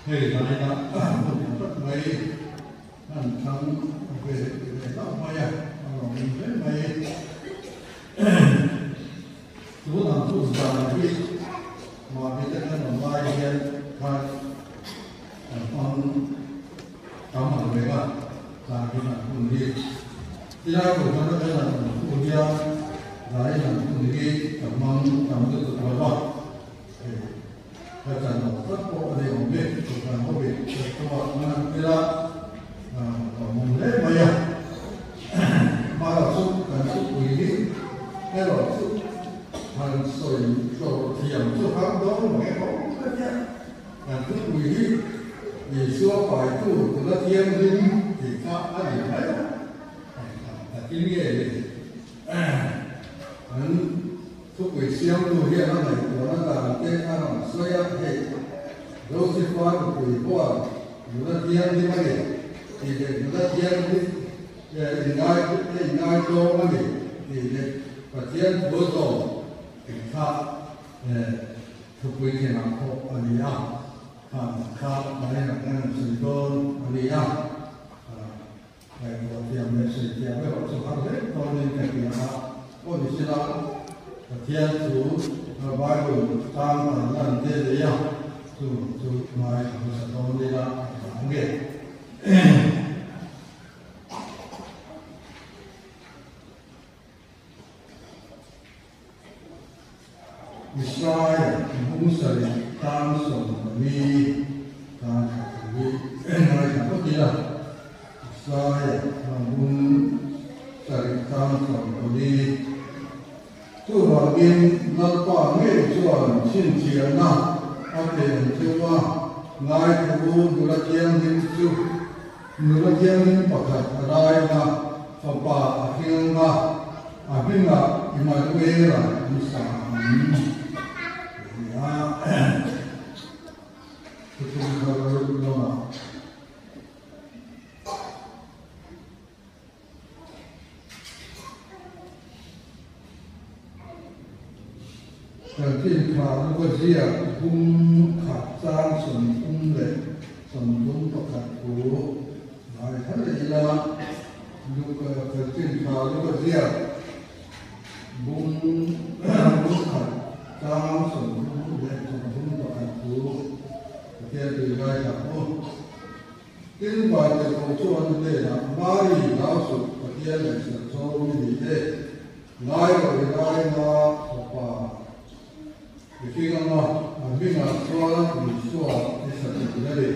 Hei laina hmun tha tak mai an thlang ve ve hlauh mai a, a lawmawm hle mai. Tun ang hun dan hi mahni te kan awm lai hian khan kan hmang tam ang reng a, tlangin an hun hi. Tilai kohhran atangin an awm thu hian laiin an hun hi ka hmang tam lutuk lo va. Hei ka chan loh tlat pawh a ni awm e, kohhran ho in chawhchawah an han tel a, a lawmawm hle mai a. Hmara chu kan thupui hi erawh chu han sawi hlawh thiam chu har dawn lo e kawng ka tia. Kan thupui hi Isua paitu nula thianghlim tih kha a ni mai a, a tin nge ni? An thupui siamtu hian a ngaihtuahna dan te a rawn sawi a, hei Josefa nupui huan nula thianghlim a ni tih leh nula thianghlim inngai inngaizawng a ni tih leh Pathian thu zawm tih kha thupui thinah pawh a ni a, khan kha Marina hian a sawi dawn a ni a. Ngaihtuah thiam leh sawi thiam erawh chu har hle dawnin ka hria a, aw ni sila Pathian chu Bible tang dan lan te nei a, chu chu ngai a hmasa dawn ila a tha ang e. Israel bung sarih tang 14 tan khat hi ngaithla phawt ila. Israel bung sarih tang 14. Chuvangin Lalpa ngei chuan chhinchhiahna a pe ang cheu a, ngaithu nula thianghlim chu nula thianghlim pakhat a raina fapa a hring a, A hmingah Immanuela an sa ang ti a, thuthlung thar lamah. Chanchin tha luka ziak bung khat chang 31 thu ngai thar leh ila. Luka chanchin tha luka ziak bung bung khat chang 31 thu Pathian tui ngaithla u. Tin Vaite ko chuan hnenah Mari hlau suh Pathian ngaihsak zawng i ni e, ngai rawh i lai nga fapa i hring anga a hmingah chuan Isua i sa tur a ni.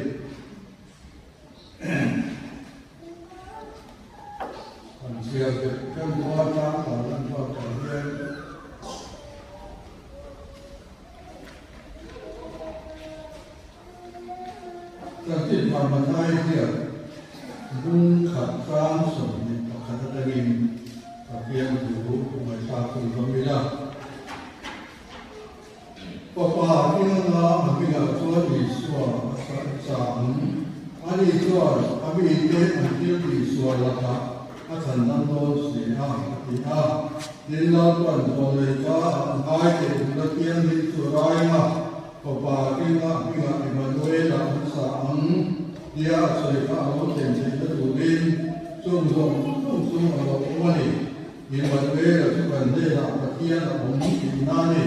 An chhiar deuh kan duh a, tlang kal an ruat tawh hian Chanchin Pharmathai hian bung khat tlang 21 atangin Pathian thu ngaihthlak hun rawm ila. Fapa ringa a hmingah chuan Isua a chah ang. Ani chuan a mite an thil tihsual lakah a chhandam dawn si a, a ti a. Tin, Lalpan Zawlei ka a ngai teh nula thianghlim chu rainga Fapa ringa a hmingah Emmanuela an sa ang tia a sawi kha a lo thlen theihna turin chung zawng zawng chu a lo awm a ni. Immanuela chu kan hnenah Pathian a awm tihna a ni.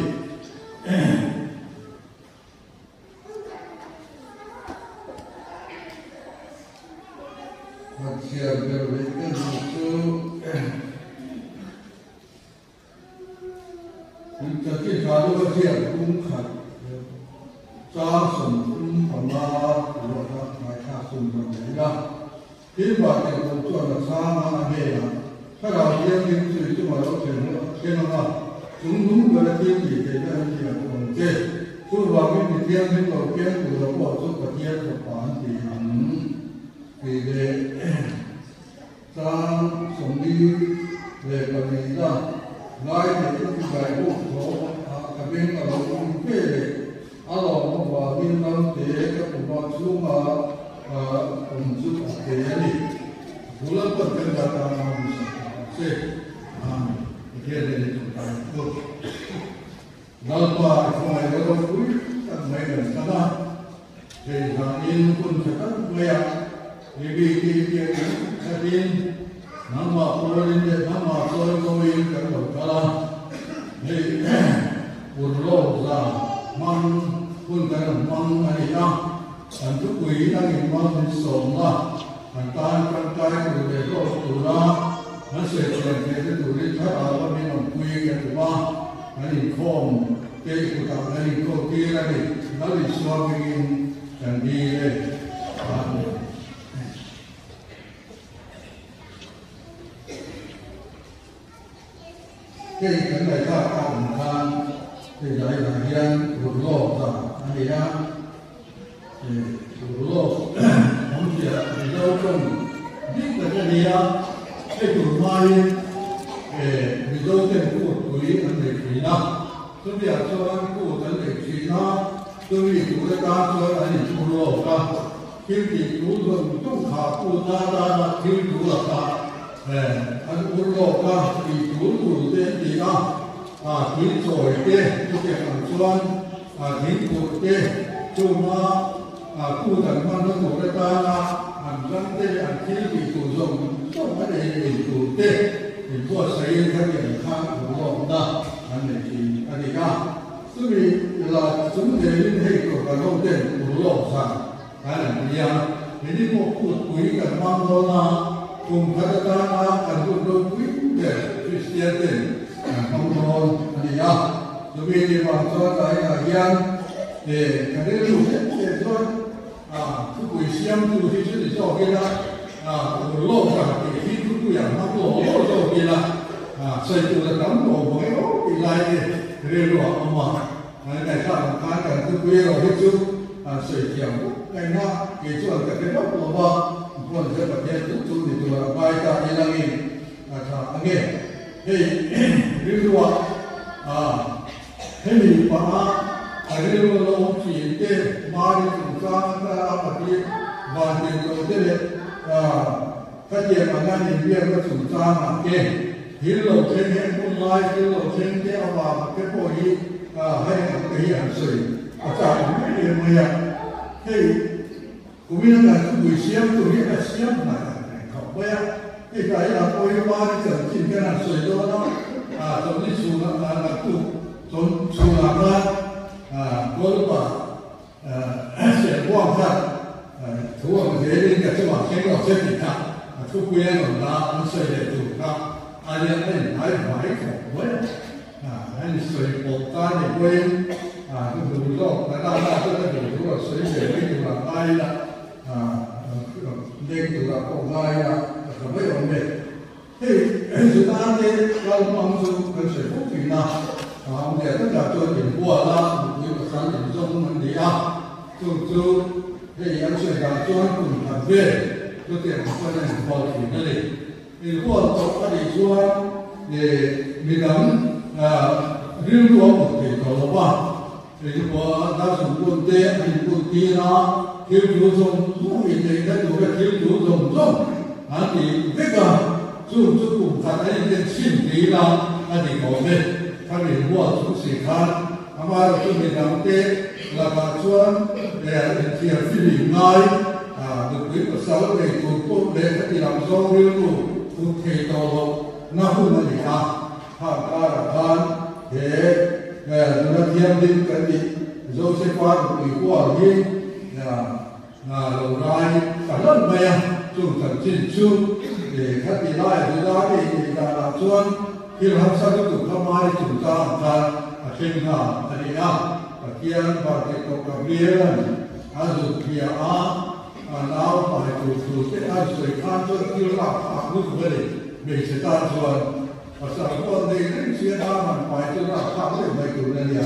Hnahthial ber leh ka duh chu Chanchin tha luka ziak bung khat chang 35 ruahna ngaithlak chhun zawm leh ila. Tin, Vahtiang ko chuan a chhang a, a hnenah, Thlarau Thianghlim chu i chungah lo thlen rawh, a thleng ang a, chung nung bera thil tih theihna an ti ang ang che. Chuvangin mi thianghlim lo piang tura pawh chu Pathian Fapa an ti ang tih leh chang 42 na ngai leh ka tibai bawk tho a ka beng a lo awm ve leh a lawm avangin naute ka puma chhunga awm chu a pe a ni. Thu lalpan kan dah tan a awm sak ta ang che. Amen. Pathian nen i tawngtai ang u. Lalpa i khawngaih lo ropui tak mai kan chhan a, hei zanin hun tha tak maia i bik i biak in khatin nangmah pawlin leh nangmah chawi mawiin kan lo kal a, hei urlawk zan hmang hun kan rawn hmang a ni a, kan thupui nangin mal min sawmna kan tan tangkai tur leh hlawk tura kan sawi thiam theihna turin thlarau a min awmpui kan tum a. Kan inkhawm te i kutah kan inkawl tir a ni. Lal Isua hmingin kan dil e. Amen. Hei kan ngaihthlak tak ang khan hei dai ah hian urlawk dan a ni a. Urlawk awmzia Mizo tawng dik tak a ni a. Hei tur hmain Mizo ten kut pui an nei thin a. Chumiah chuan kut an nei thin a, chumi tur atan chuan an inurlawk a. Thil tih tur zawng zawng kha kut atana thil tur lakah an urlawk a, tih tur tur te an ti a, thil chawi te chutiang ang chuan thingpurh te chunga kut an hmanna tur atana an ram te leh an thil tih tur zawng zawng an ei leh in tur te inbuatsaihin khatiang khan urlawkna an nei thin a ni a. Chumi la chung zelin hei Kohhran ho ten urlawk zan kan an ti a, heni pawh kutpui kan hmang dawn a, kum khat atana kan hun ropui ber Kristian ten kan hmang dawn a ni a. Chumi ni vang chuan tlaiah hian ka rilru hle hle chuan thupui siamtu hi chu ni zawk ila, urlawk zan tih hi thupuiah hmang law law zawk ila, sawi tur a tam tawh vang emaw tih lai te rilru a awm a. Kan ngaihthlak ang khan kan thupui erawh hi chu sawi thiam vek ngaihna kei chuan ka hre vak lo va, Pawn se Pathian chu chu ni tur a ngai ta ilangin a tha ange. Hei rilruah Hemi paha a rilru lo awm thin te, Mari chungchang atana a patih vantin lo te leh khatiang anga inbiakna chungchangah te, thil lo thleng heng hun lai thil lo thleng te avanga te pawh hi hei ang te hi han sawi a chak ang em em mai a. Hei kumina kan thupui siamtu hi a siam hnai ang reng khawp mai a. Hei tlai ah pawh hi Mari chanchin kan han sawi dawn a, chawlhni chhunah naktuk chawlh chhunah khan Kawlpa Serbuang khan thu ang zelin ka chungah thleng lo che tih kha a thupui a rawn la an sawi leh tur kha a lian a inhmai vai khawp mai a, a insawi pawp ta ni pawhin hnuhnung zawk na na na chuan a duh thu a sawi ve mai turah ngai ila. Leng turah pawh ngai a, a tha mai awm e. Hei Juda te kal hmang chu kan sawi fo thin a, awmzia takah chuan inbual a, nupui pasal inzawm an ni a, chung chu hei an sawi dan chuan kum khat vel chutiang ang chuan an inbual thin a ni. Inbual tawh a nih chuan midang rilru a put thei tawh lo va. Engemaw dar sum bun te an inbun tir a, thil tul zawng zawng inneihna tura thil tul zawng zawng an ti vek a, chung chu kum khat an inten chhin tir a, a ni awm e. Kha rinmual chung si khan amaherawhchu chu midangte lakah chuan inthiar filim ngai nupui pasal nei tur pawh leh khati lam zawng rilru put thei tawh loh na hun a ni a. Khang karah khan he nula thianghlim kan tih Josefa nupui hual hi lo rai ta hlauh mai a, chung chanchin chu khati laia Juda te inneih danah chuan thil harsa lutuk kha Mari chungchang ang khan a thleng nghal a ni a. Pathian Vantirhkoh Gabriela'n a zut hliah a, a nau hmai tur thu te a sawi khan chuan thil rapthlak lutuk a ni hmeichhe tan chuan. Pasal pawh nei reng si a, dar han pai chu rapthlak deuh mai tur a nia.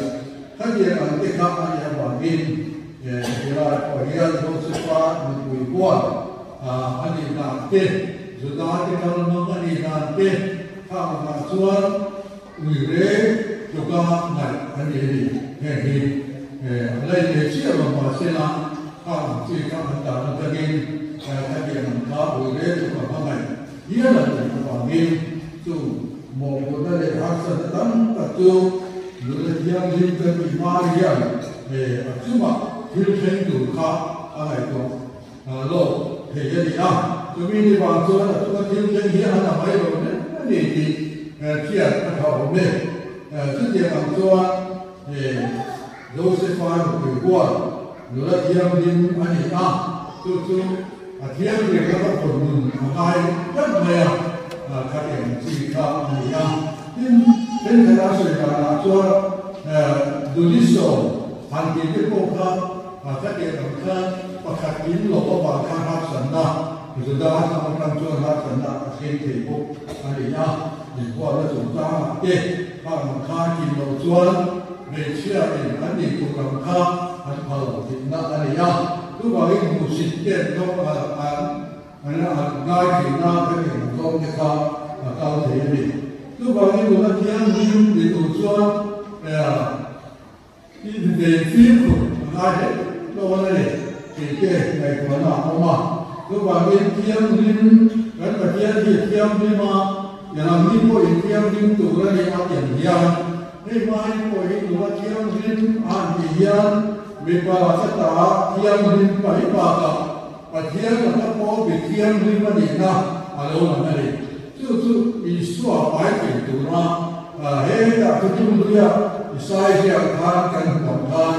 Khatiang ang te kha a nih avangin helai pawh hian Josefa nupui huan a nih dan te, Juda te kalhmang a nih dan te kha angah chuan ui reng tluka ngaih a ni a ni. Heng hi a lei ve chiah lo mahsela kha ang chi kha an dan atangin khatiang ang kha ui reng tluka hmangaih hial a nih avangin chu mawhphurhna leh harsatna tam tak chu nula thianghlim kan tih hma hian a chungah thil thleng tur kha a ngaihtuah lawk thei a ni a. Chumi ni vang chuan a chunga thil thleng hi a na mai lo hle a ni tih hriat a tha awm e. Chutiang ang chuan Josefa nupui huan nula thianghlim a ni a, chu chu a thianghlim laka vawn nun a ngai tlat mai a, khatiang chi kha a ni a. Tin, thenkhat a sawi danah chuan Duniso han tih te pawh kha khatiang ang khan pakhat in lo avang khan hapsanna, Juda hnam atang chuan hapsanna a thleng thei bawk a ni a. Inhuatna chungchangah te kha ang kha kin loh chuan hmeichhia in an nih tur ang kha an phal lo tihna a ni a, chuvangin hmuhsit te an zawng an an an ngai theihna kan in an zawng te kha a kal thei a ni. Chuvangin nula thianghlim ni tur chuan I ve fimkhur a ngai hle dawn a ni tih te ngaihtuahna a awm a. Chuvangin thianghlim, kan Pathian hi thianghlim a, nangni pawhin thianghlim tur a ni a tih hian, hei hmai pawh hi nula thianghlim a han tih hian mipa ka ta thianghlim pai bakah Pathian laka pawh mi thianghlim a nihna a lo lang a ni. Chu chu Isua pai thei tura hetah thutlung hluia Isai ziak khan kan hmu ang khan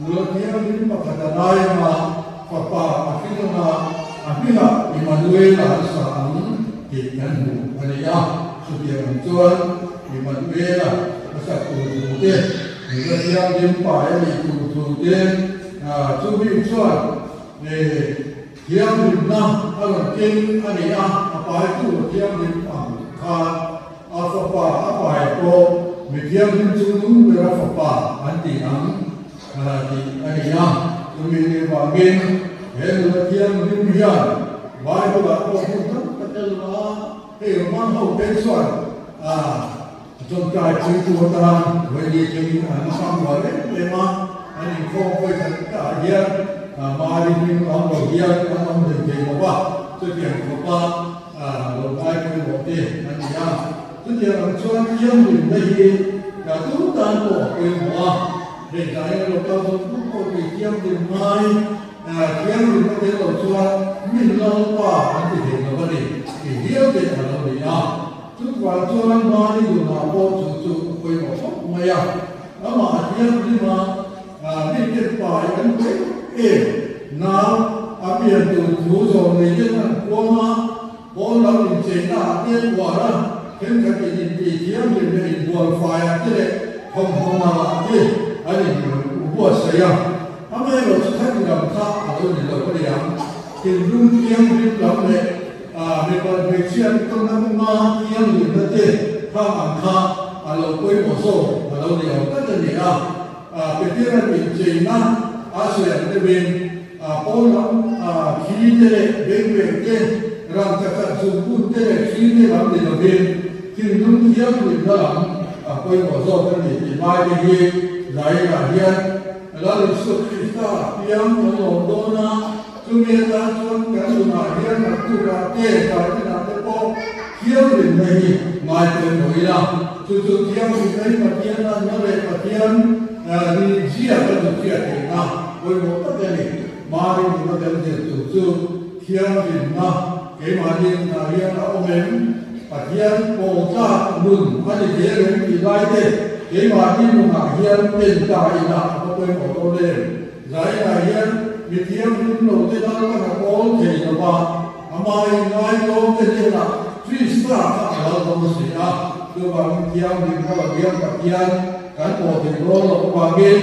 nula thianghlim pakhat a nai anga fapa a hring anga a hmingah Immanuela an sa ang tih kan hmu a ni a. Chutiang ang chuan Immanuela a sak tur thu te, nula thianghlim pai a nih tur thu te, chumi chuan Thianghlimna a rawn keng a ni a, a paitu thianghlim ang khan a fapa a pai pawh mi thianghlim chu nung bera fapa an tih ang tih a ni a. Chumi ni vangin he nula thianghlim hian Bible-ah pawh hmun tam tak a la a, hei Roman ho te chuan a tawngtai puitu atan vawi thlengin an hmang rual em em a, an inkhawm vawi khat takah hian Mari hming awm lo hian an awm hlei thei lo va, chutiang khawpa lo ngai pawimawh te an ni a. Chutiang ang chuan thianghlimna hi tu tan pawh a pawimawh a, hei tlai a lo kal zawng zawng pawh tui thianghlim ngai thianghlimna tel lo chuan min Lalpa an ti thei lo a ni tih hial te a lo ni a. Chuvang chuan Mari nunah pawh chu chu a pawimawh khawp mai a, amah a thianghlim a, mite pai an hmu em em. Nau a pian tur thu zawm nei ten an kuam a, pawn lam incheina ah te an uar a, thenkhatin intih thianghlim leh inbual faiah te leh thawmhnaw nalh ah te an inbuatsaih a. Amaherawhchu chu khati lam kha a lo ni lo a ni ang. Thinlung thianghlim lam leh mipa hmeichhia te tawna kawnga thianghlimna te kha ang kha a lo pawimawh zawk a lo ni awm tlat a ni a. Petera'n incheina a sawi ang deuhin pawn lam thi te leh bengveng te, rangkachak zungbun te leh thi te lam ni lovin thinlung thianghlimna lam a pawimawh zawk a ni tih lai te hi Zairah hian Lal Isua Krista piang kan lawm dawn a, chumi atan chuan kan nunah hian naktukah te, zaitinah te pawh thianghlimna hi ngai pawimawh ila, chu chu thianghlimna hi Pathian lanna leh Pathian rinzia kan inhriat theihna pawimawh tak a ni. Mari nuna kan zir tur chu thianghlimna keimahni nunah hian a awm em? Pathian pawl tlak nun a ni thei reng tih lai te keimahni nunah hian en ta ila a va pawimawh dawn em? Zainah hian mi thianghlim lo te lal ka ha kawl thei lo va, amahin ngaitlawm te hnenah Krista kha a lal dawn si a, chuvangin thianghlim kha lo hian Pathian kan pawh thei dawn loh avangin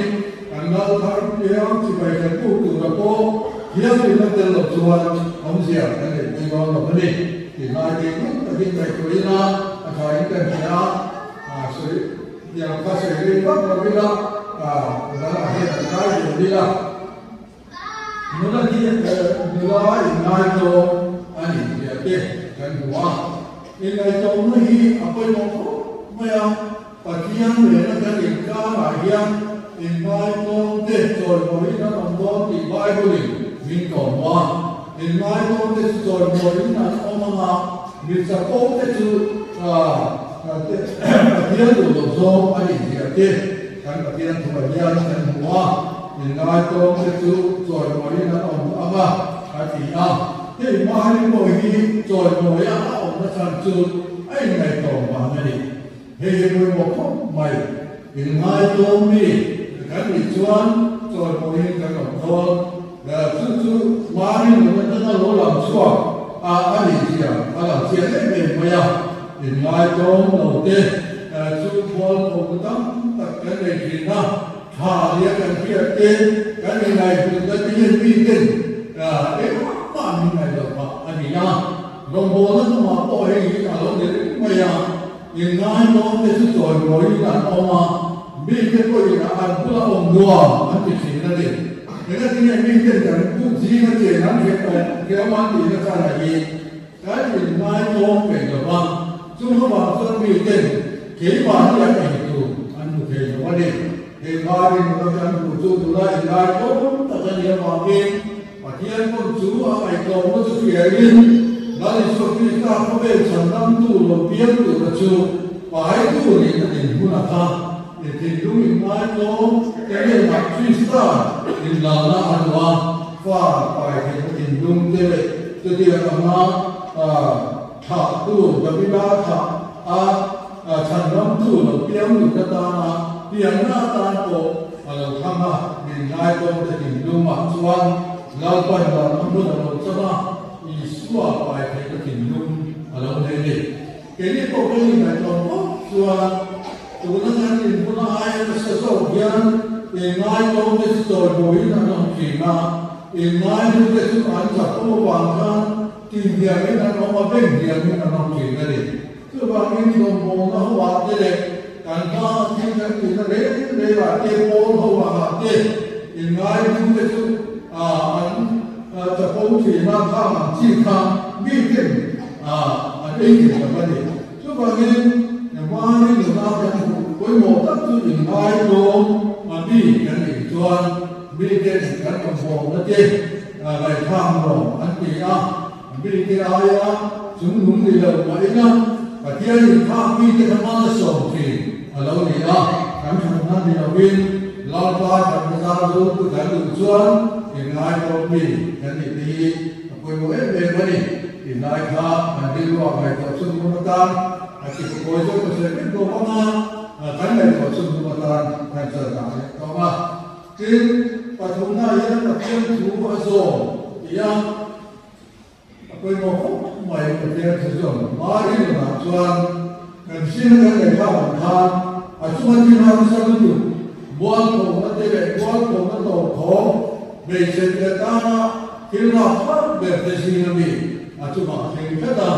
kan lal thar piang chibai kan puk tura pawh thianghlimna tel lo chuan awmzia kan neihpui dawn lo a ni. Tih lai te ngun takin ngaihtuahin a, a thain kan hria a, sawi tiang kha sawi rei vak lo ila. Lal ah hian an kai ve bil a. Nula hi nula inngaitawm a ni tih te kan hmu a. Inngaitawmna hi a pawimawh khawp mai a, Pathian nena kan inkarah hian inngaitawm te chawimawiin an awm dawn tih Bible-in min tawm a. Inngaitawm te chu chawimawiin an awm ang a, mi chapo te chu Pathian duh loh zawng a nih zia te kan Pathian thuah hian kan hmu a. Inngaitawm te chu chawimawiin an awm ang a, a ti a. Hei Mari pawh hi chawimawia a awmna chhan chu a inngaitawm vang a ni. Hei hi pawimawh khawp mai. Inngaitawm mi kan nih chuan chawimawiin kan awm dawn. Chu chu Mari nun atanga lo lang chhuak a a nih zia a lang chiang em em mai a. Inngaitawm lo te chu mualpho tam tak kan nei thin a. Tha nia kan hriat te, kan ingaihhlut te hian miten engmah mah min ngaih loh phah a ni a. Rawngbawlna hnungah pawh hei hi a lo ni reng mai a, inngaidawm te chu chawimawiin an awm a, mite pawhin an bula awm nuam an ti thin a ni. Engatinge miten kan bu zinga chen an hreh awm hrehawm an tihna chhanah hi kan inngaidawm peih lo va, chung avang chuan miten keimahni an ei tur an hmu thei lo a ni. Hei Mari nula kan hmuh chu nula inngaidawm tak a nih avangin Pathian pawn chu a ngaihtlawmna chu hriain Lal Isua Krista khawvel chhandamtu lo piang tura chu paitu niin a dinhmun a kha. I thinlung inngaidawm te hnenah Krista inlalna a duh a, fa pai theihna thinlung te leh chutiang anga thlahtu Davida thlah a chhandamtu lo piang lut atana pianna atan pawh a lo thlang a, inngaidawm te thinlungah chuan Lalpan lalna hmun a lo chang a, Isua pai theihna thinlung a lo nei a ni. Keini pawh kan inngaihtuah phawt chuan tuna kan inhmuna aia nasa zawk hian inngaitawmte chu chawimawiin an awm thin a, inngainute chu an chakawm avang khan tinhniamin an awm a, benghniamin an awm thin a ni. Chuvangin rawngbawlna hoah te leh kan hma thil kan tihna reng rengah te, pawl hoah te inngainute chu an chapo thin a, khang ang chi kha miten an ei thei lo a ni. Chuvangin mahni nuna kan hmuh pawimawh tak chu inngaidawm a mi kan nih chuan miten kan rawngbawlna te ngaihthlak nuam an ti a, mite aia chungnung ni lo mah ila Pathianin khak mite kha hmana sawm thin a lo ni a, kan thatna ni lovin Lalpa thatna zar zultu kan duh chuan inngaidawm mi kan nih te hi a pawimawh em em a ni. Tih lai kha kan rilruah ngaihtuah chhun hmun atan a ti kawi zawk ka sawi vek bawk ang a, kan ngaihtuah chhun hmun atan kan chal dah leh tawng a. Tin, pathumna hian Pathian thu a zawm ti a, a pawimawh khawp mai Pathian thu zawm. Mari nunah chuan kan hriat kan ngaihthlak ang khan a chunga thil harsa lutuk mualphawhna te leh mualphawhna tawpkhawm hmeichhe te tana thil rapthlak ber te zing a mi a chungah a thleng tlat a.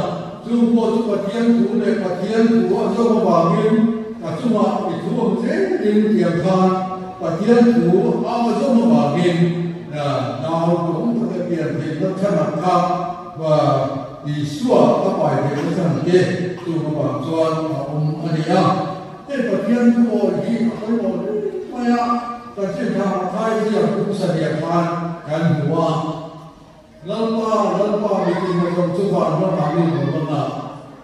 Chung pawh chu Pathian thu leh Pathian thu a zawm avangin a chungah i thu awm zelin tiang khan Pathian thu a zawm avangin nau tawng taka pian theihna chhanah kha Isua a pai theihna chhan te chung avang chuan a awm a ni a. Hei Pathian thu awi hi a pawimawh hle mai a, kan hriat thai ziak Pumsahliah khan kan hmu a. Lalpa, Lalpa, mi tina zawng chu van ramah mi lo lang a,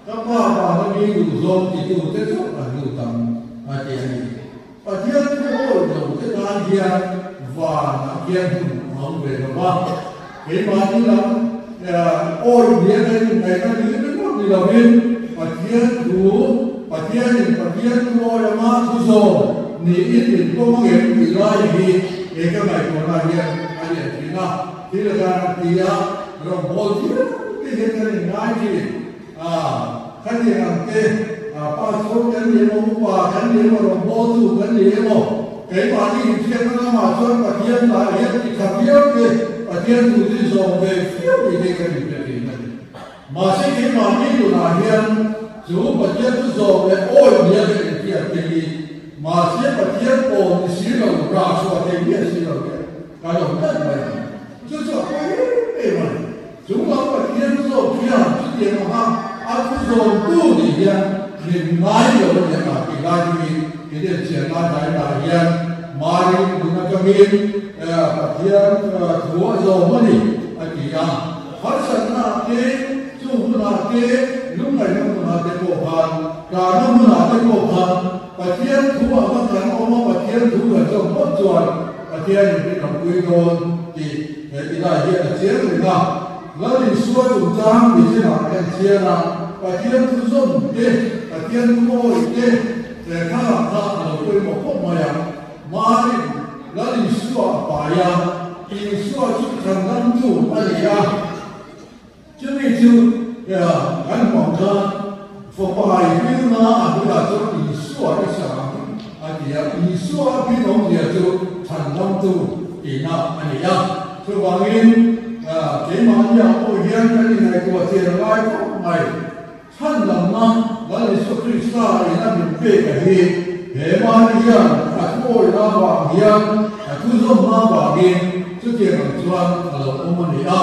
ka Pa vana mi duh zawng titu te chu an lut ang, a ti a ni. Pathian thu awi lo te tan hian vanah hian hun a awm ve lo va, keimahni lam awi nia kan inngaihna ni ringawt ni lovin Pathian thu, Pathianin Pathian thu awi anga thu zawm niin min pawm ang em tih lai hi he ka ngaihtuahna hian a lian thin a. Thil a tan an ti a, rawngbâwl viau te hian kan inngai thin a, khatiang ang te, pastor kan ni emaw, upa kan ni emaw, rawngbâwltu kan ni emaw, keimahni inhriatna lamah chuan Pathian lah hian ti tha viau te, Pathian thu chu zawm ve viau tih te kan inhre thin a ni. Mahse keimahni tunah hian chu Pathian thu zawm leh awih nia kan inhriat te hi. Mahse Pathian pawl ni si lo, rah chhuah thei miah si lo hian kan awm tlat mai ang. Chu chu a pawi em em a ni. Chung lam Pathian zawk hian chutiang anga a thu zawmtu nih hian min ngai lo a ni ang tih lai hi inenchian lai dai lah hian Mari nun atangin Pathian thu a zawm a ni a ti a. Harsatna te, chung hunah te, lungngaihna hmunah te pawh khan, tlahna hmunah te pawh khan Pathian thu anga kan awm a, Pathian thu kan zawm phawt chuan Pathianin min rawn pui dawn tih he tilai hian a chiang reng a. Lal Isua chungchang mihringah kan chian a, Pathian thu zawm te, Pathian thu awih te, he thlalak kha a lo pawimawh khawp mai a. Marin Lal Isua a pai a, Isua chu chhandamtu a ni a. Chumi chu kan hmuh ang khan fapa i hming na a bulah chuan Isua i sa ang a ti a, Isua a hming awmzia chu chhandamtu tihna a ni a. Chuvangin keimahniah pawh hian kan inngaihtuah chian a ngai khawp mai. Chhandamna Lal Isua Krista in a min pek a hi he mahni hian a thuawihna avang hian a thuzawmna avangin chutiang ang chuan a lo awm a ni a.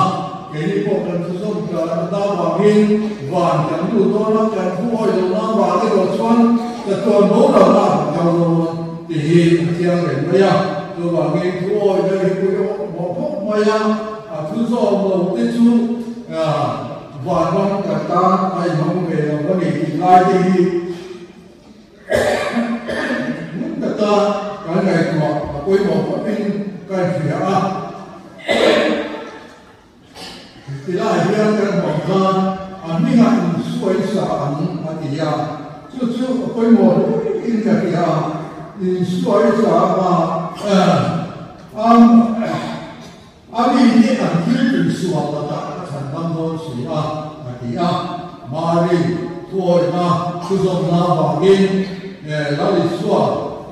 Keini pawh kan thuzawm tlan avangin van kan lut dawn a, kan thuawih lohna avang erawh chuan chatuan boralna kan kal dawn tih hi a chiang reng mai a. Chuvangin thuawihna hi pui mawh khawp mai a, a thuzawm lo te chu Vanram kan tan a inhawng ve lo a ni tih lai te hi hmun taka kan ngaihtuah a pawimawh khawpin ka inhria a. Tilai hian kan hmuh khan a hmingah insuai sa ang a ti a, chu chu a pawimawh hlein ka hria a, insuai sa a A mi hi an thil insual lakah a chhan dam dawn si a, a ti a. Mari thuawihna thuzawmna vangin Lal Isua,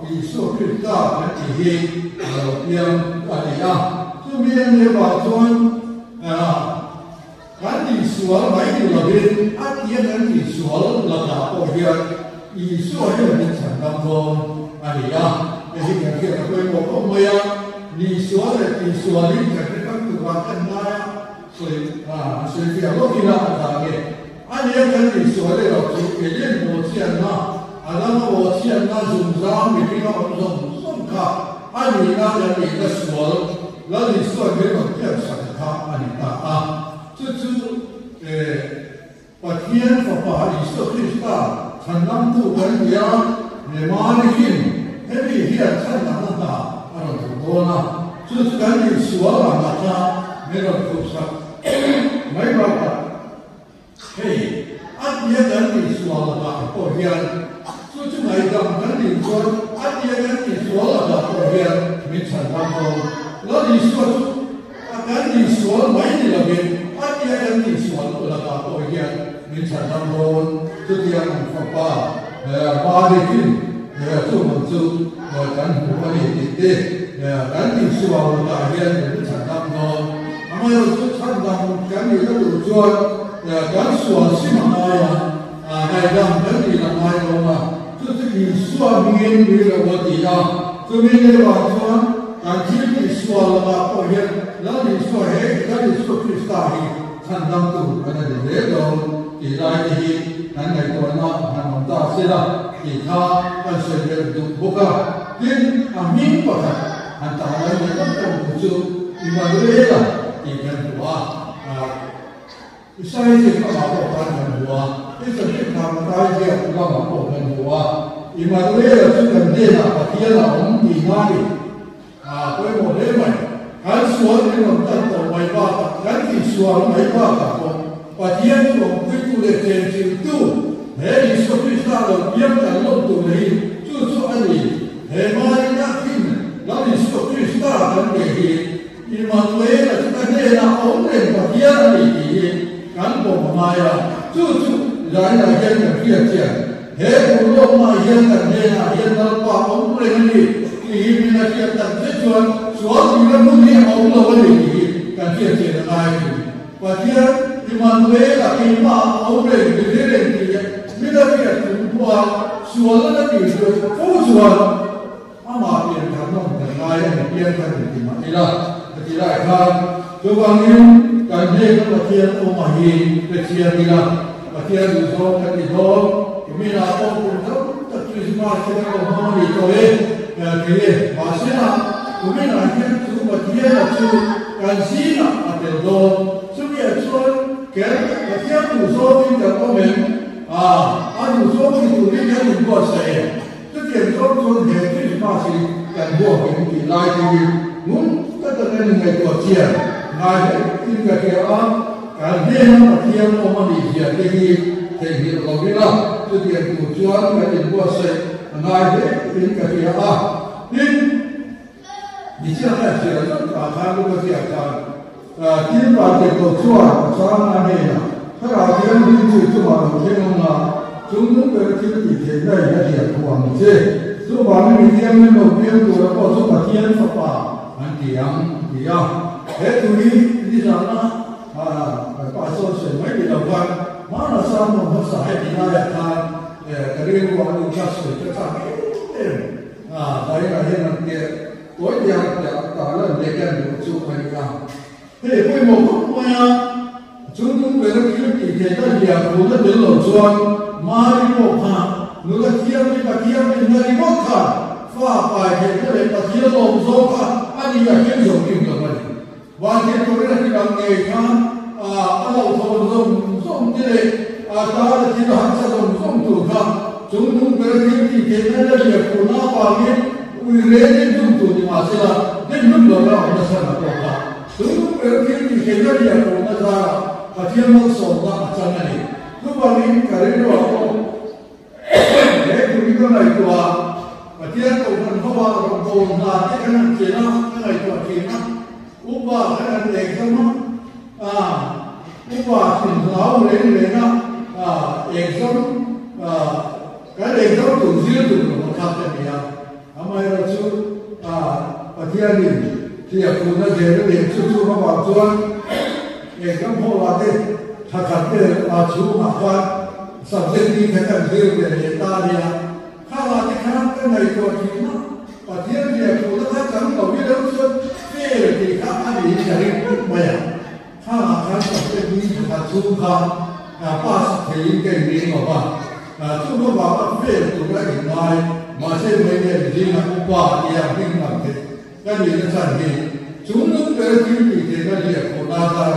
Isua Krista kan tih hi a lo piang a ni a. Chumi a nih avang chuan kan insual mai ni lovin a tia kan insual lakah pawh hian Isua hian min chhan dam dawn a ni a. Hei hi kan hriat a pawimawh khawp mai a. Nisual leh tihsualin kan hre tam turah kan ngai a, sawi a sawi fiah lawk ila a tha nge. A nia kan tihsual erawh chu Eden bawhchhiatna, Adama bawhchhiatna zungzang mihringa awm zawng zawng kha a nihna kan nihna sual Lal Isua'n min rawn piansak kha a ni ta a. Chu chu Pathian Fapa Isua Krista chhandamtu kan ni a, he mani hin hemi hian chhandamna hna a rawn thawk dawn a, chu chu kan insual ang a kha min rawn thupsak mai bakah hei a tia kan insual lakah pawh hian chu chu ngaihdam kan nih chuan a tia kan insual lakah pawh hian min chhandam dawn. Lal Isua chu A kan tihsual mai ni lovin a tia kan tihsual lakah pawh hian min chhandam dawn. Chutiang ang fapa Mari-in chuvang chu kan hmu a ni tih te kan tihsual lakah hian min chhandam dawn. Amaherawhchu chhandam kan nihna tur chuan kan sual sim a ngai a, ngaihdam kan nih la ngai dawn a. Chu chu Isua hmingin mi lo a ti a, chumi leuah chuan kan thil tihsual lakah pawh hian Lal Isua he Lal Isua Krista hi chhandam tur kan a ni hle dawn tih lai te hi kan ngaihtuahna han awm ta se la tih kha kan sawi belh duh bawk a. Tin, a hming pakhat han tah lai leh lawk tawng tur chu Immanuela tih kan hmu a. Isai ziak lamah pawh khan kan hmu a, i chanchin thar Mathai ziak lamah pawh kan hmu a, Immanuela chu kan hnenah Pathian a awm tih na ni. A pawimawh hle mai. Kan sual min rawn tan tawh mai bakah, kan tihsual mai bakah pawh Pathian chu awmpuitu leh chenchiltu he Isua Krista lo piang kan lawm tur hi chu chu a ni. He hmaina thin Lal Isua Krista kan be hi Immanuela chu ka hnenah a awm reng Pathian a ni tih hi kan pawm a ngai a, chu chu zainah hian kan hriat chian. He urlawknaah hian kan hnenah hian Lalpa a awm reng a ni tih hi min a hriat tak zet chuan sual tihna hmun hi a awm lo a ni tih hi kan hriat chian a ngai a ni. Pathian Immanuela keimah a awm reng, mi hre reng tih hi min a hriat chung pawh a. khawpa sualna na tih duh fo chuan amah pian thar nawm kan ngai a ni, pian thar inti mah ila ka ti lai khan. Chuvangin kan hnena Pathian awm a hi pe chiang ila, Pathian duhzawng kan ti dawn. Kuminah pawh kum tam tak Krismas te kan lo hmang a ni tawh e, thei e. Mahsela kuminah hian chu Pathiana chu kan zingah a tel dawn. Chumiah chuan ker Pathian duhzawngin kan awm em? A, a duhzawng ti turin kan inbuatsaih em? Chutiang zawng chuan he Krismas hi kan buak em tih lai te hi ngun taka kan inngaihtuah chian ngai hle in ka hria a, kan hnena Pathian awm a nih zia te hi theihnghilh lo ila, chutiang tur chuan kan inbuatsaih a ngai hle in ka hria a. Tin, Nichiah khan hria zauh ah khan Luka ziah khan thil vantiang ko chuan a chang a hnenah Thlarau Thianghlim chu i chungah lo thleng ang a, chung nung ber thil tih theih na in a hliah thu ang che. Chuvangin mi thianghlim lo piang tura pawh chu Pathian Fapa an ti ang, a ti a. He thu hi nizana kan pa sawn sawi mai ni lo khan hmanah sermon hmasa heti laiah khan ka rilru ah lu kha sawi ka chak em em. A, Zairah hian an tirh tawi diam piah ta lan leh hian duh chu a ni a. Hei pawimawh khawp mai a, chu nung bera thil tih theih na hliam thu na tel lo chuan Mari pawh kha nula thianghlim Pathian rinna ringawt kha fa pai theih na leh Pathian lawm zawng kha a ni a hlim zo kim lo a ni. Vantirh turin a hlim ang ngei khan a lo thawn zawng zawng te leh a tana thil a harsa zawng zawng tur kha chung nung bera thil tih theihna la hliah khurna avangin ui rengin dum tur ni mah sela den hlum lo la awm nasa na pawh kha chung nung bera thil tih theihna hliah khurna zarah Pathian malsawmna a chang a ni. Chuvangin ka rilruah pawh He thu hi ka ngaihtuah a, Pathian Kohhran ho ah rawngbâwl hna te kan han chen a, ka ngaihtuah thin a, upa kan han exam a, upa thin hlau reng reng a, exam kan exam tur zir tur lo pakhat ka ni a, amaherawhchu Pathianin hliahkhuhna zel a leh chu chu avang chuan exam hall ah te tha khat vel a chhungah khan Subject hi ka kan zir ve leh ta nia, khangah te khan ka ngaihtuah thin a, Pathian riahphuhna kha kan lo hi lo chuan fail tih kha a niin ka ring tlat mai a, khangah khan subject ni pakhat chhung khan pass theiin ka inring lo va, chu avanga fail tur a inngai, mahse Mailen zingah upa tia hming lam theih ka nihna chhan hi chung nung ber thil tih theihna hliahkhuhna zar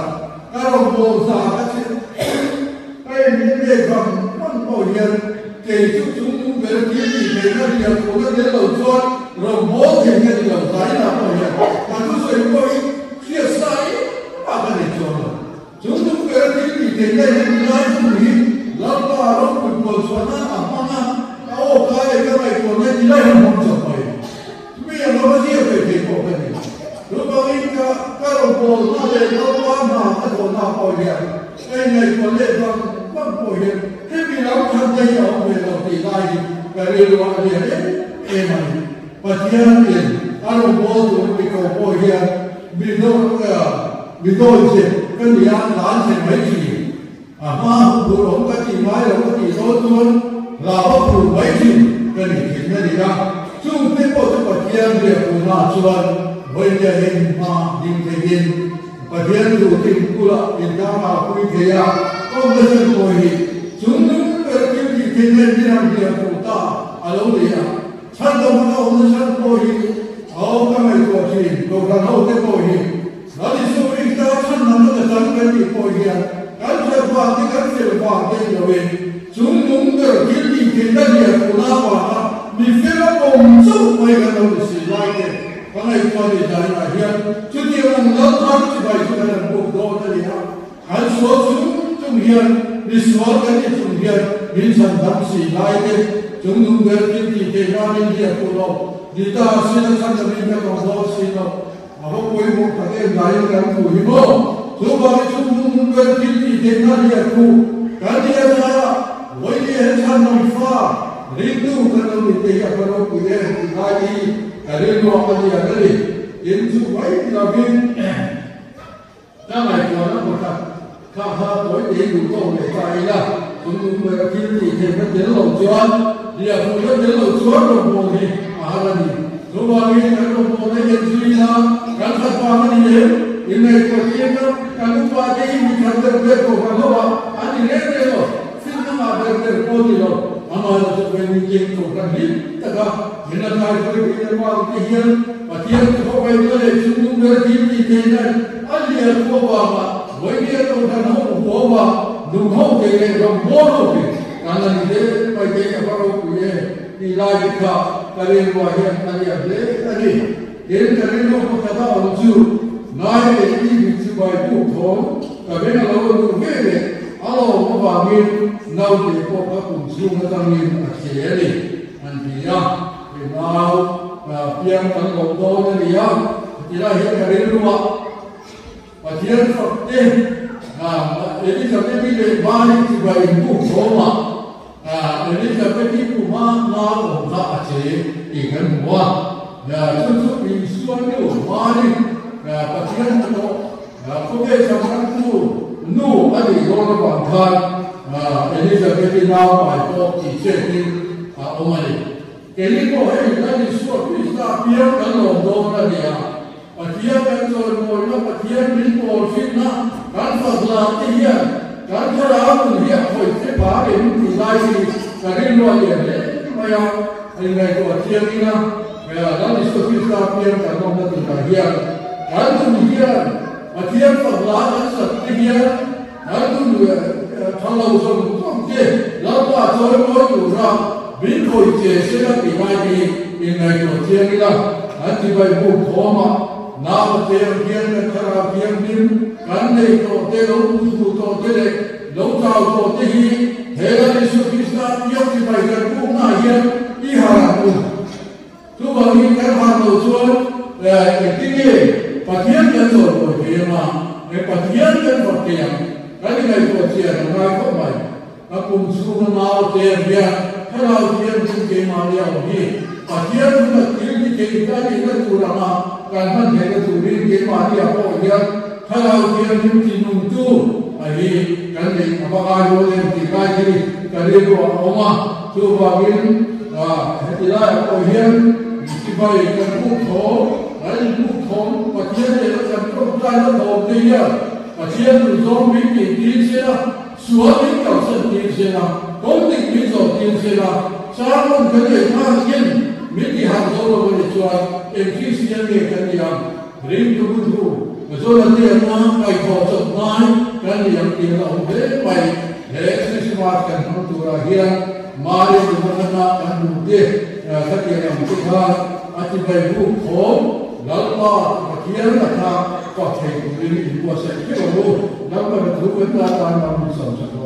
ka rawn bawl hna ka chhe ka en hi nge vang vang pawh hian kei chu chung nung ber thil tih theihna hliahkhuhna tel lo chuan rawn bawl thei ka ni lo zainah pawh hian ka thusawi pawh hi hriat sa engmah ka nei chuang lo. Chung nung ber thil tih theihna hi nilai hun hi Lalpa ropui kual chhuahna a hmang a, a aw kai leh ka ngaihtuahna nilai hun hmang chawp mai. Chumi ang lova ziak ve thei pawh ka ni. Chuvangin ka ka rawngbawlna leh Lalpa hna ka thawhna pawh hian ka inngaihtuah leh vang vang pawh hian hemi lam thatna hi a awm ve lo tih lai hi ka rilru a lian em em a ni. Pathianin a rawngbâwl tur mi ko pawh hian mi mi dawi che ka ni a, tlan che mai thin. A hma hun tur awm ka tih ngai lo ka tih dawn chuan hlauha phur mai thin ka ni thin a ni a. Chungte pawh chu Pathian riahpuna chuan vawiin hma ding theihin Pathian duhtin bulah intangah pui thei a, awmna chan pawh hi chung nung ber thil tih theihna in ram riahphu ta a lo ni a. Chhan lo hmanga awmna chhan pawh hi aw ka ngaihtuah thin, Kohhran ho te pawh hi Lal Isu Krista chhan lamna ka chang kan tih pawh hian kan that vang te kan fel vang te ni loin chung nung ber thil tih theihna lian tuna vanga mi fel a pawm chauh mai kan lo ni si lai te ka ngaihtuah ni zaninah hian chutiang ang Lal thar chibai chu kan han buk dawn a ni a. Kan sual chung chung hian mi sual kan ni chung hian min chhan dam si lai te chung nung ber thil tih theih nan in hliah fuh lo ni ta sin a chhan dam in ka tawng dawn si lo a va pawimawh tak em lai in kan thu hi maw chu vangin chung nung ber thil tih theih nan hliah fuh kan ni a zara vawiin he chhan dam fa ringtu kan lo ni te hi a va ropui em tih lai te hi ka rilruah a lian a ni tin chu mai lovin Ka ngaihtuahna pakhat kha kha tawi tei duh tawk leh ta ila. Chung nung ber a thil tih theihna tel lo chuan, hliahhmuhna tel lo chuan rawngbâwl hi a har a ni. Chuvangin kan rawngbâwlna en zui ila kan that vang a ni em? Inngaihtuah chiangna kan upa te hi mi that ber ber kohhran ho ah an ni reng reng lo, finna ngah ber ber pawh a ni lo. Amah chu keini keng kohhran hlim taka min la thaihruai thei leh vang te hian Pathian chu khawphaihna leh chhungnung ber thil tih theihna a lian thu avanga vawinia kohhran ho huama nung ho thei leh ram mawl ho thei kan la ni hle mai thei a va ropui e tih lai te kha ka rilruah hian a lian hle a ni. Tin, ka rilru pakhat a awm chu ngai leh TV chu bai buk thawm ka beng a lo a duh ve leh a lawm avangin naute pawh ka kum chhung atangin a che a ni an ti a. He nau piang kan lo dawn a ni a, tilai hian ka rilru a Pathian fak te Elizabeth-i leh Mary chibai inbuk thawm a, Elizabeth-i kuma nau awm kha a che tih kan hmu a, chu chu Isua nu Mary Pathian hnathawh khawvel changkantu nu a nih dawn avang khan Elizabeth-i nau pai pawh tih hriatin a awm a ni. Kei pawh hei Lal Isua Krista piang kan lawm dawn a ni a, Pathian kan chawimawina, Pathian min pawl thinna kan fak lah te hian kan thlarau nun hi a khawih che phah em tih lai hi ka rilru a lian hle mai a, inngaihtuah thiang ina Lal Isua Krista piang kan lawmna turah hian kan nun hian Pathian fak lah kan sak te hian Kan nun tha lo zawng zawng te Lalpa chawimawi tura min khawih che se la tih lai hi inngaihtuah chiang ila, kan chibai buk thawmah nau te ang hian kan thlarau thianghlim kan nei tawh te, lo pui duh tawh te leh lo chau tawh te hi he Lal Isua Krista piang chibai kan buknaah hian i har ang u. Chuvangin kan han loh chuan engtin nge Pathian kan chawimawi thei anga, nge Pathian kan fak thei ang? Kan ingaihtuah chian a ngai khawp mai. Ka kum chhunga nau te ang hian thlarau thianghlim keimahni a awm hi Pathian huna thil ni thei ka nihna tur anga kan hman theihna turin keimahni ah pawh hian thlarau thianghlim tinungtu a hi kan neih a va ngai dawn em tih lai hi ka rilru ah a awm a. Chuvangin heti laiah pawh hian chibai kan buk thawm, kan inbuk thawm, Pathian nena kan tawngtaina thawm te hian Pathian duhzawng min tih tir se la, sual min kalsan tir se la, kawng dik min zawh tir se la, sermon kan nei thakin min ti harh zo lo a nih chuan eng Kristian nge kan nih ang? Ringtu buthu Jonathan-a kaihthawh chawp ngai kan nih ang tih a awm hle mai. He Krismas kan hmang turah hian Mari Jonathan-a kan hmuh te khatiang ang te khan a ti bai buk thawm Lalpa Pathian a kha fak thei turin inbuatsaih theuh ang u. Lalpa thu kan ta tan ram min sawm sak rawh.